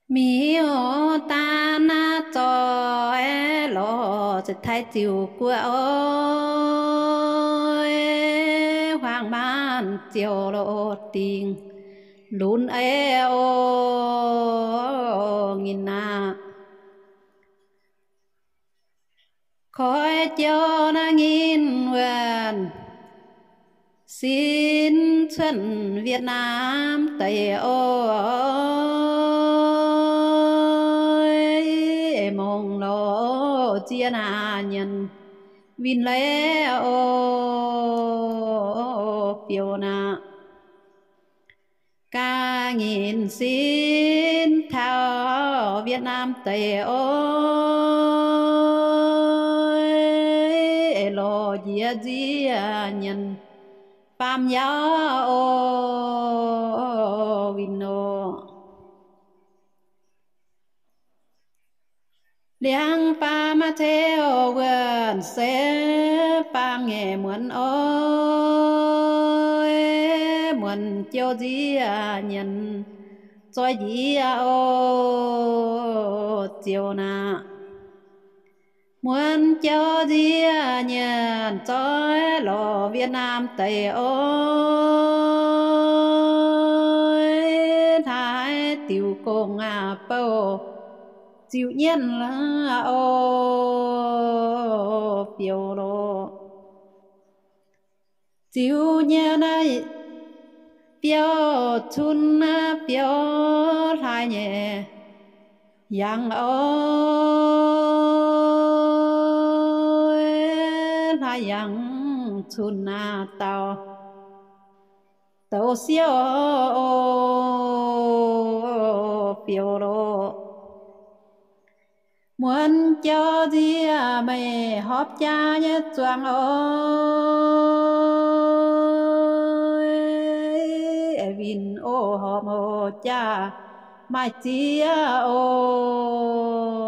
Miuc-daan naaiv zoih lorz se Taiv Ziuh Guoqv oc, huaang maanc ziouc loz dingc lunx ei oc, nginh aqv. Koi jiou naaiv nginh wuonh sin cuotv Việt Nam deic oc, mongh lorz nzie naaic nyanc winh leiz oc, biouv naaic. Ga'nginh sin taux Việt Nam deic oc, lorz njiec nzie nyanc faam yaauz oc, winh oc. Liangx faam ceu wuonh se faam ngaengc muonz oc, muonz jiou nzie nyanc zoih njiec oc, ziouc naaic. Muonz jiou nzie nyanc zoih lorz Việt Nam deic oc, hlaaix diuc gong aqv bouh ziux nyienv oc, biouv loh. Ziux nyienv naaiv biouv cun naaiv biouv hlaaix nyei yangh oc, hlaaix yangh cun naaiv dauh douz siouv oc, biouv loh. Muonz jiou nzie meih horpc jaa nyei zuangx oc, winh oc horpc oc jaa maaih ziex oc,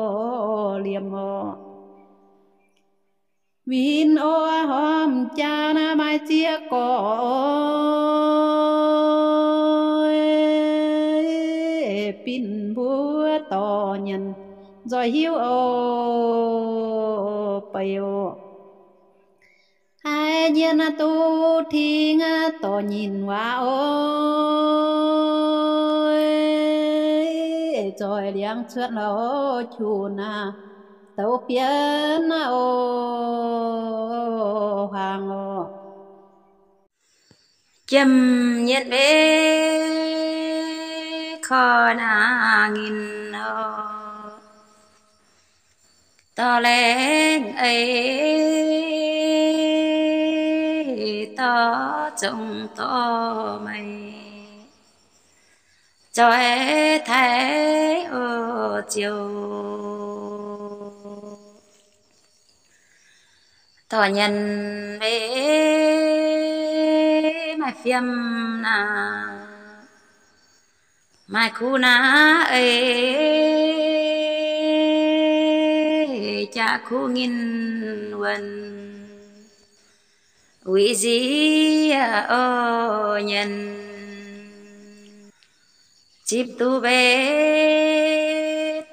liemh oc. Winh oc horpc jaa naaiv maaih ziex gorqv oc, binc mbuo dorh nyanc nzoih hiuv oc, beiv oc. Haiz nyienx duqv tingx dorh nyinh waac oc, zoih liangx cuotv lorz qunx aqv, douz bienv aqv oc, huaang oc. Jiem nyienh mbe koi naaiv nginh oc, dorh laengz eix dorh zong dorh meih zoih taaix oc ziouc. Dorh nyanc mbe maaih fiem naaic, maaih kuv naaiv eix jaax kuv nginh wuonh, wuic nziex oc nyanc zipv duqv mbe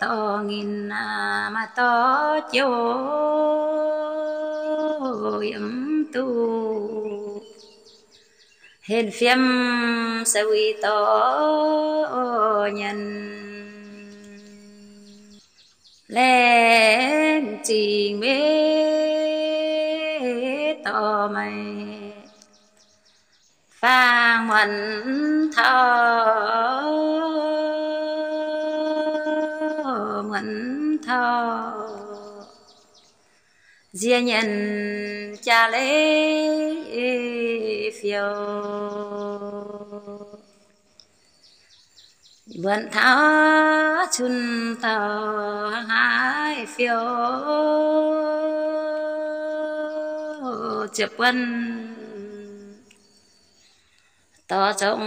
dorh nginh maaih dorh jouh yiem duqv henv fiem se wuic dorh nyanc. Laengz zingh mbe dorh meih faang muonz taux muonz taux, nziex nyanc jaa leiz fioux. Muonz taux cun dauh hnangv haaix fioux, ziepc buonc dorh zong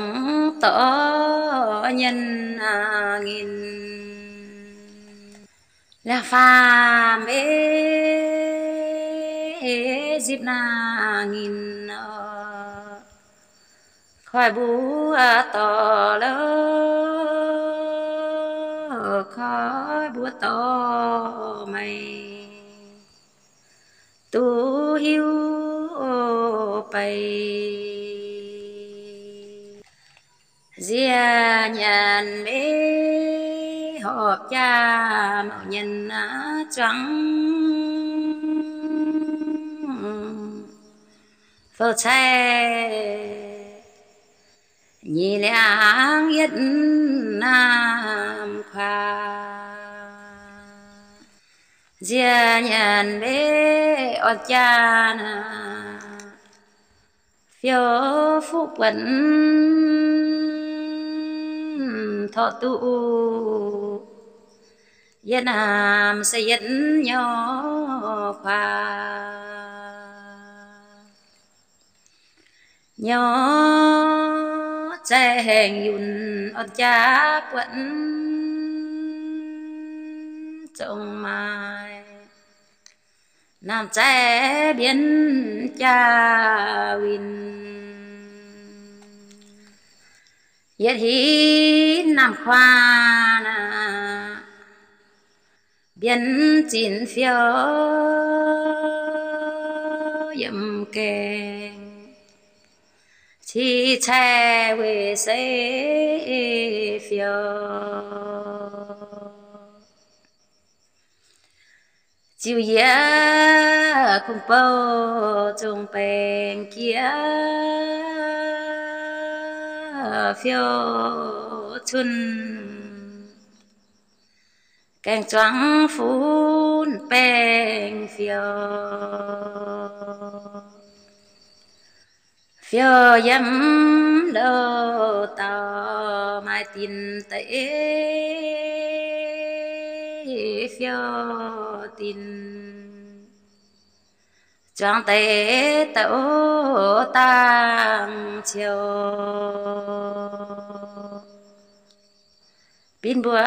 dorh nyienh nginh. Liangx faam mbe zipv naaiv nginh nor, koi mbuo dorh louv koi mbuo dorh meih duqv hiuv bei. Nziex nyanc maiv horpc jaa mauc nyanc zuangx fou caih nyic liangx yietv namh kuaax. Nziex nyanc maiv orn jaa naaic, fiou fuqv buonc torqv duqv yietv namh se yietv nyorx kuaax. Nyorx zaih haengh yunh orn jaa buonc zong maaih namh zaih mbienv jaa winh. Yietv hinv namh kuaax naaic, mbienv zinx fiou yiem gaengh, cih caih weic se fiou. Ziux yie kungx bouh zongh baengc jiex fiou cun, gaengh zuangx funx baengc fiou. Fiou yiem louh dauh maaih dinc deix fiou dinc, zuangx deix douc dangh ciou. Binv mbuo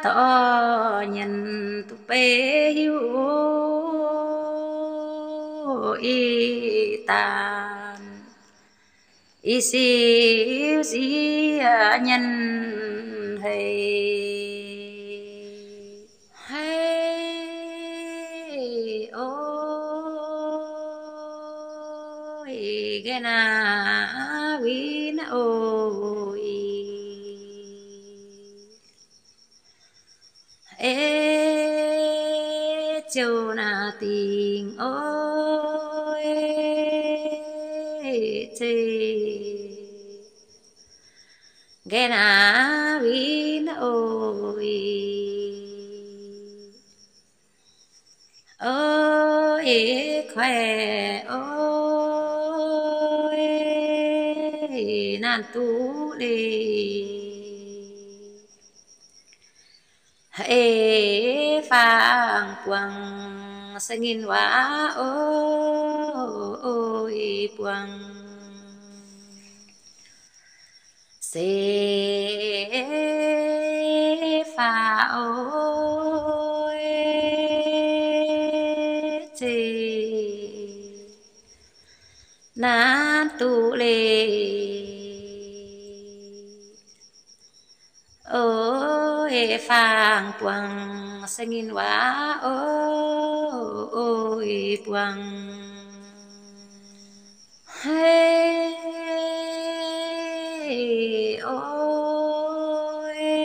dorh nyanc duqv beiv hiuv ih daanh, ih siuv siev nyanc haic. Haiv, o, ih, nqaeqv naaiv win, o, ih, e, ziouc naaiv dingc, o, e, zeiz, nqaeqv naaiv win, o, ih, o, e, koiv, o, e, naanc duqv leiz. E, fangx buangh se ngin waac, o, o, e, buangh se faaux, o, e, zeiz, naanc duqv leiz. O, e, fangx buangh se ngin waac, o, o, e, buangh, haiv, o, e,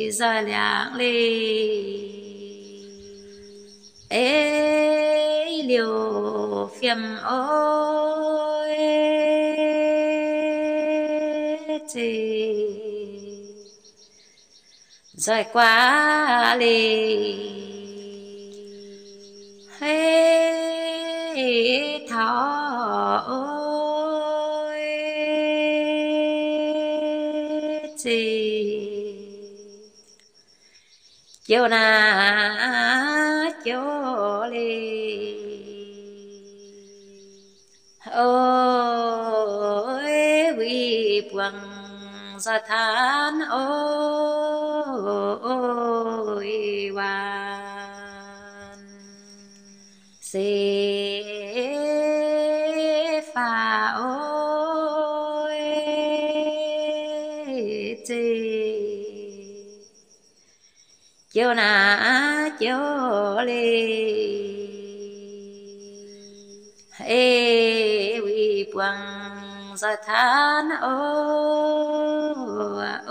nzoih liangx leiz, e, liouh fiem, o, e, zeiz, nzoih guaav leiz, haiv, taux, o, e, zeiz, jouh naaiv jouh leiz. O, e, wuic buangh nzoih taanv, o, o, e, waanc se faaux, o, e, zeiv, jouv naaiv jouv leiz, ei wuic buangh nzoih taanv oc,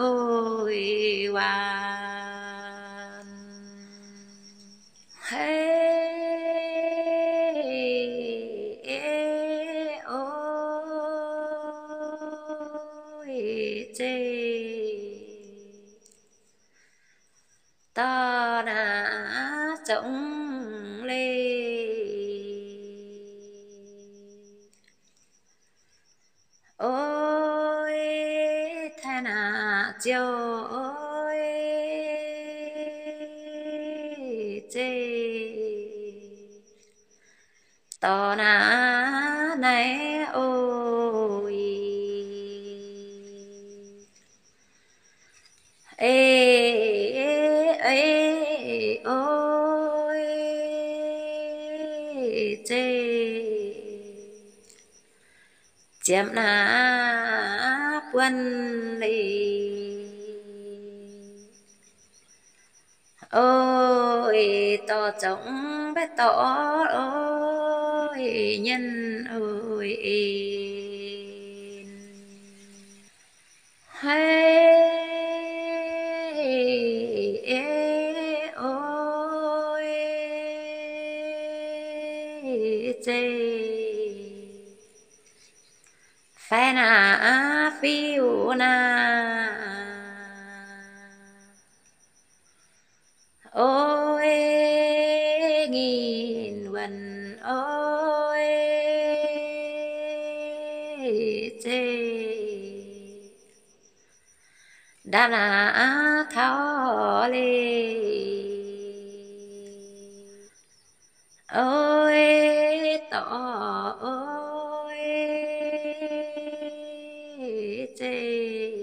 oix waanc. Hei, ei, oix, zeiv, dorh naaiv zongx leiz, oix taaih naaiv ziouc oix zeiv, dorh naaiv naaiv oix, ei, ei, oix, zeiv, ziepc naaiv buonv leiz, oix dorh zongx mbaeqv dorh oix nyienh oix en. Hei, ei, oix, zeiv, faix naaiv fiuv naaiv, oix nyinh wuonh oix zeiv, ndapv naaiv taux leiz, oix dorh oix zeiv,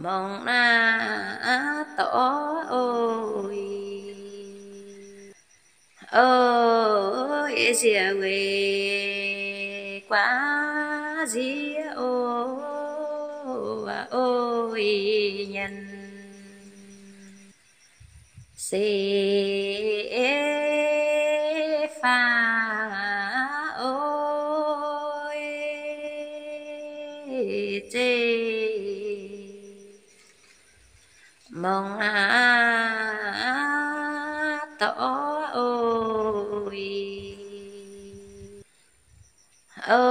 mongc naaiv dorh oix, oix ziec weic guaav nziex oix, oix nyanc se faah oix zeiv, mongc naaiv dorh oix, oix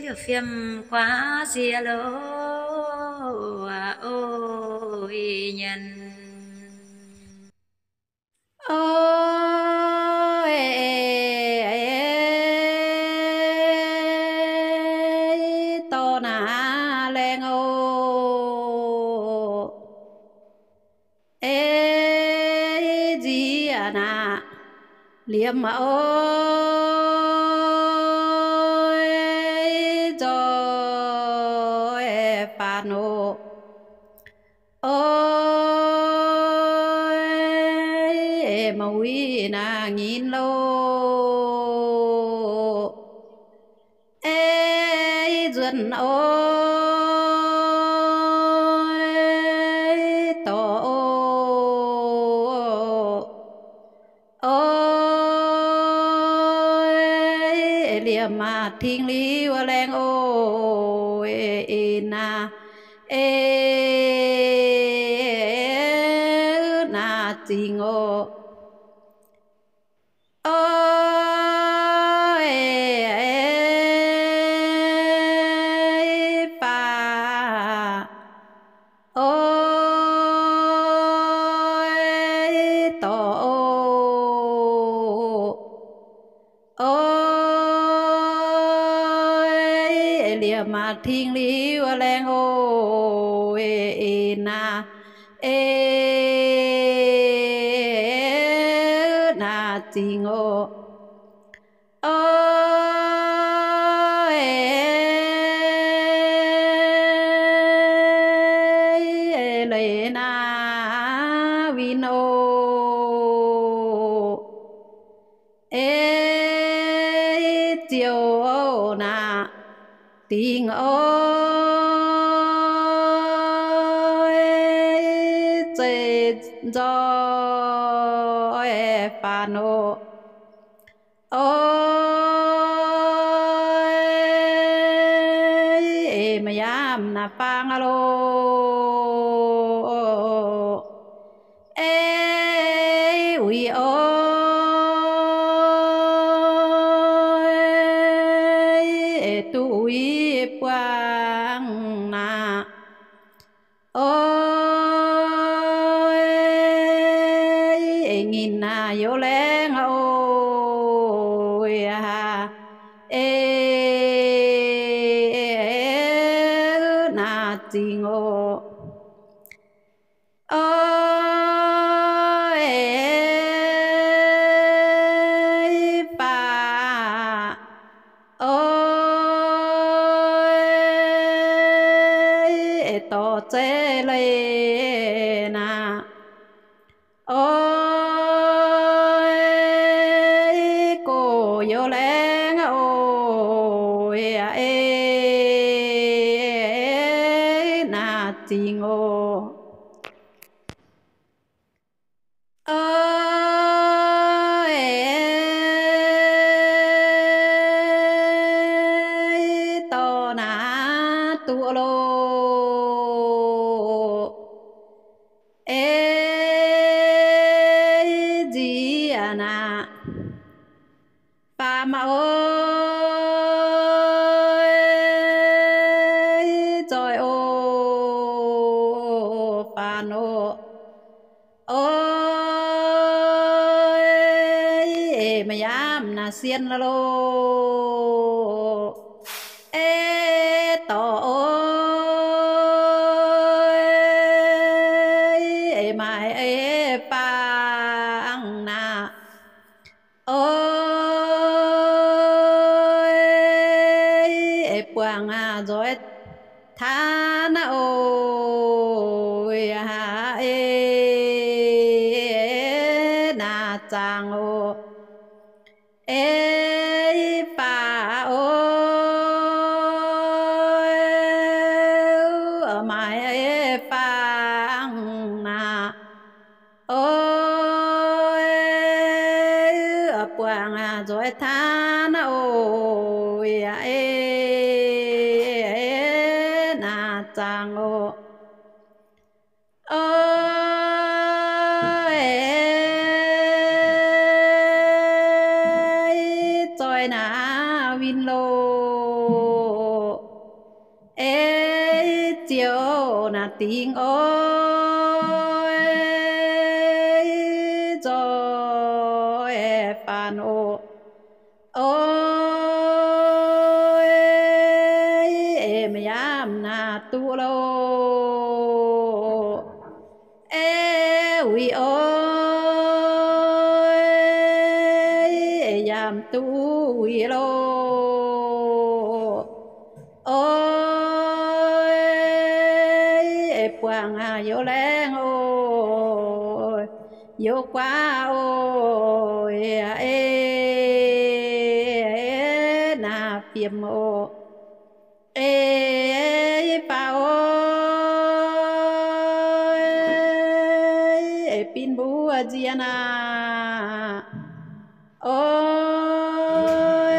liouh fiem guaav nziex loh, oix nyanc, oix dorh naaiv laengz oc. Ei nziex naaic, liemh oix nzoih faanv oc. Oix mangc wuic naaiv nyinh loh. Ei nzuonx oix dorh oc. Oix liemh maah ting liuz laengz oc. Ei naaic, ei naaic zingx oc. Oix faah oix dorh oc. Oix liemh maah ting liuz laengz oc. Ei naaic, ei naaic zingx oc. Oix leiz naaic win oc. Ei ziouc naaic, dingc oc, zeiz nzoih faanx oc. Oc, ei maaih yaamv naaic faang loh, ei uix oc, ei duqv uix buangh naaic. Oc, ei nyinh naaic youz laengz oc, ei, ei naaic zingx oc. Oc, ei faah, oc, ei dorh zeiv leiz naaic. Oc, ei gox youz laengz oc, ei naaic zingx oc. Oc, ei dorh naaic duqv loh, ei nziex naaic faam oc, ei nzoih oc, faanx oc. Oc, ei maaih yaamv naaic sien loh, ei dorh oc, ei maaih ei faang naaic. Oc, ei buangh nzoih taanv naaic oc, ei naaic zaangc oc, ei faah oc, maaih ei faang naaic. Oc, buangh nzoih taanv naaic oc, ei naaic zaangc oc. Oc, ei zoih naaic win loh, ei ziouc naaic dingx oc, ei nzoih faanx oc. Oc, ei maaih yaamv naaic duqv loh, ei uix oc, ei yaac duqv uix loh. Oc, ei buangh youz laengz oc, youz guaav oc, ei naaic fiemx oc, ei faah oc, ei bin mbuo nziex naaic. Oc,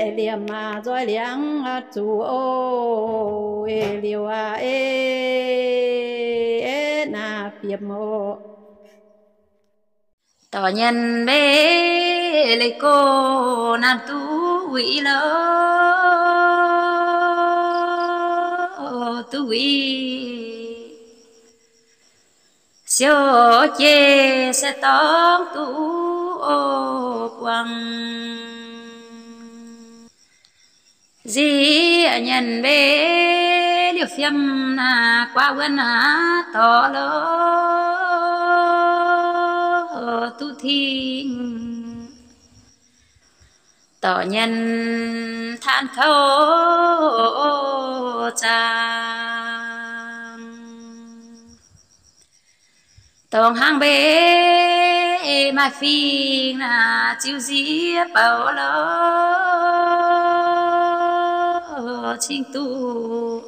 ei liemh aqv, nzoih liangx zuqc oc, ei liouh aqv, ei naaic fiemx oc. Dorh nyanc mbeix leih go naaic duqv uix loh, duqv uix. Siou jiex se dorngx duqv oc buangh. Nziex nyanc mbeix liouh fiem naaic guaav wuonv naaic dorh loh duqv tingv. Dorh nyanc taanv kouv zaangc. Dongh hnangv mbeix maaih fingx naaic ziux nziex bouc loh. cingx duqv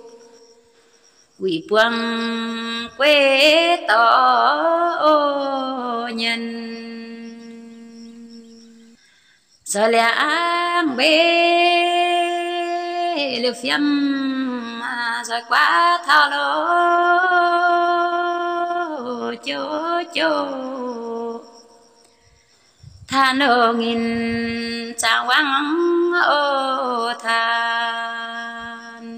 wuic buangh gueiv dorh nyienh. Nzoih liangv mbeix liuz fiem, nzoih guaav taux loz jouv jouv. Tanh oc, nginh zaangc wangv oc, tanh.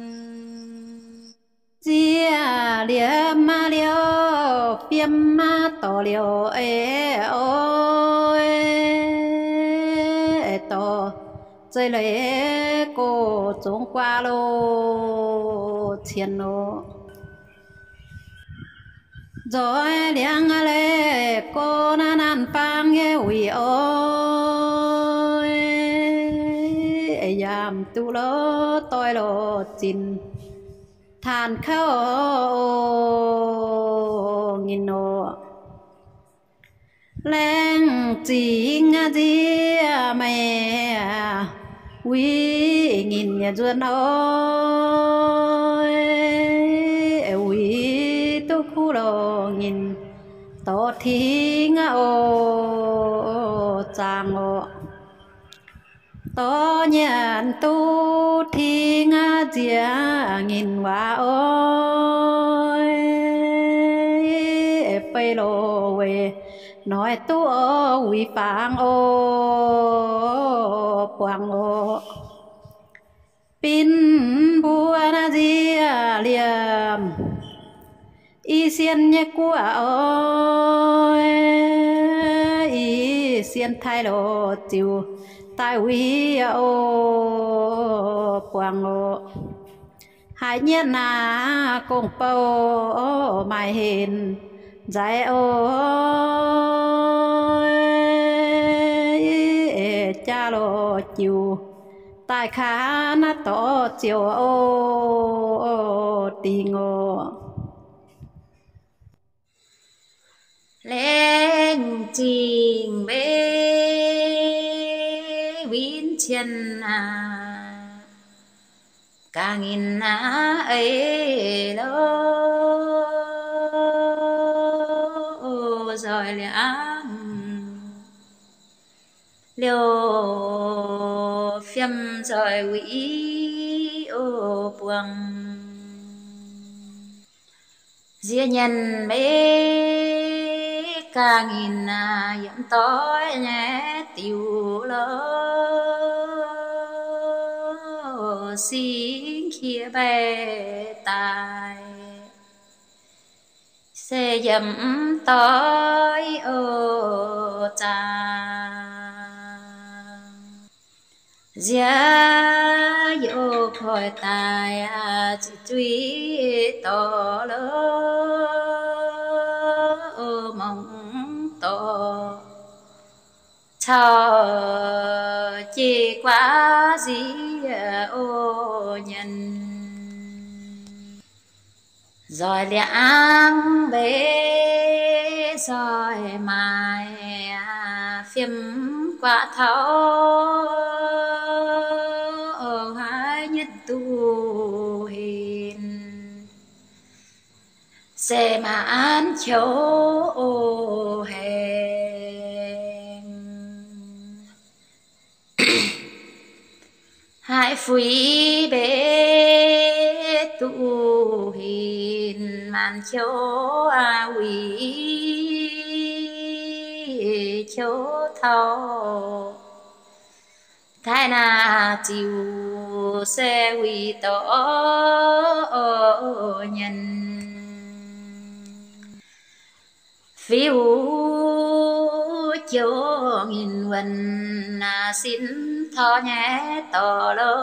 Nziev liemh maah liouh fiem maah dorc liouh ei oix dorc, zeiz leiz gox zungx guaav loh cien oc. Nzoih liangv leiz gox naaiv naanc faang nyei wuic oix, yaac mv duqv loh doix loh zinc, tanh kouv oc, nginh oc. Laengz zingh nziev meih wuic nginh nyei nzuonx oix, wuic duqv kuv loh nginh dorh tingx oc, zaangc oc. Dorh nyanc duqv tingx nziev nginh waac oix, fei loh weic noic duqv oix wuic fangx oc, buangh oc. Binv mbuo naaiv nziev liemh i sien nyei guoqv oix, i sien taaih loh ziux daaih wuic oc, buangh oc. Haiz nyietv naaic gong-bou maaih henv nzaic oc, jaa loh jiuc daaih kaav naaiv dorc ziouc oc, dingc oc. Laengz zingh mbeix win cien aac, gaax nginh aac ei loh, nzoih liangv liouh fiem nzoih wuic oc, buangh. Nziev nyanc mbeix gaax nginh aac, yiem doix nyei diuc loh, singx qiex mbaih daaih se yiem doix oc, zaangc. Nziev youh koiv daaih ziqc zuiz dorh loh, mongc dorh caux jiex guaav nziev oc nyanc. Nzoih liangv mbeix nzoih maaiz fiem guaav taux, haaix nyungc duqv henv se maanc qouv oc haengx. Haiz fuix mbeix duqv henv maanc qouv, wuic qouv taux taaih naaic ziux se wuic dorh nyanc. Fiuv jouv nginh wuonh, sin torv nyei dorh loh,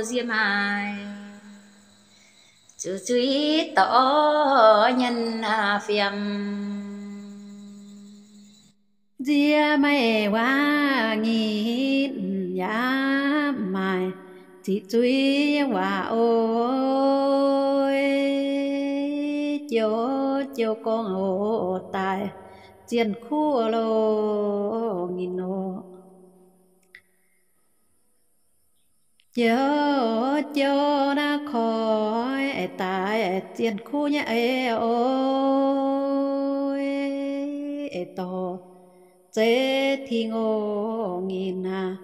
nziev maaih zuqc zuiz dorh nyanc fiem. Nziev meih waac nginh yaac maaih ziqc zuiz waac oix, jouv jouv gorngv oc daaih zienh kuv loh nginh oc. Youz jouv naaiv koi daaih zienh kuv nyei eix oc, eix dorh zeiv tingx oc, nginh aac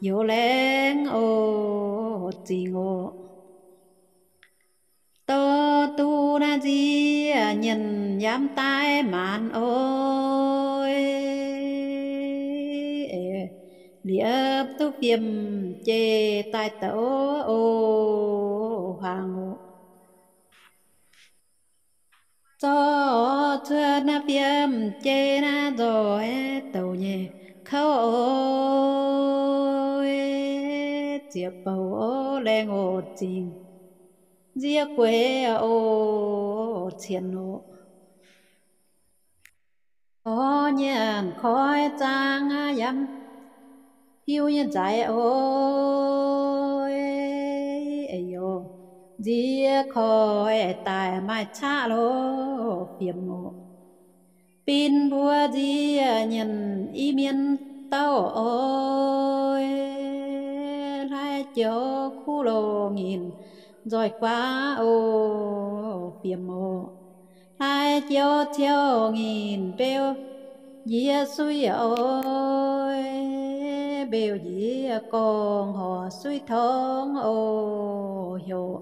youz laengz oc, zingx oc. Dorh duqv naaiv nzie nyienh yamv daaih maanc oc, liepc duqv fiem jei daaih douc oc, huaang oc. Zorqv cuotv naaiv fiem jei naaiv nzoih douc nyei kouv oc, ziepc bouc oc, laengz oc, zingx nziev gueix oc, cien oc. Orv nyienh koi zaang aqv, yamv hiuv nyei nzaic oc, youz nziev koi daaih maaih caqv loh fiem oc. Bin mbuo nziev nyienh i mienh douh oc, hlaaix joux kuv loh nginh nzoih guaav oc, fiem oc. Hlaaix joux ciouv nginh mbeu njiec suiv oc, mbeu njiec gorngv horc suiv torngv oc, heuc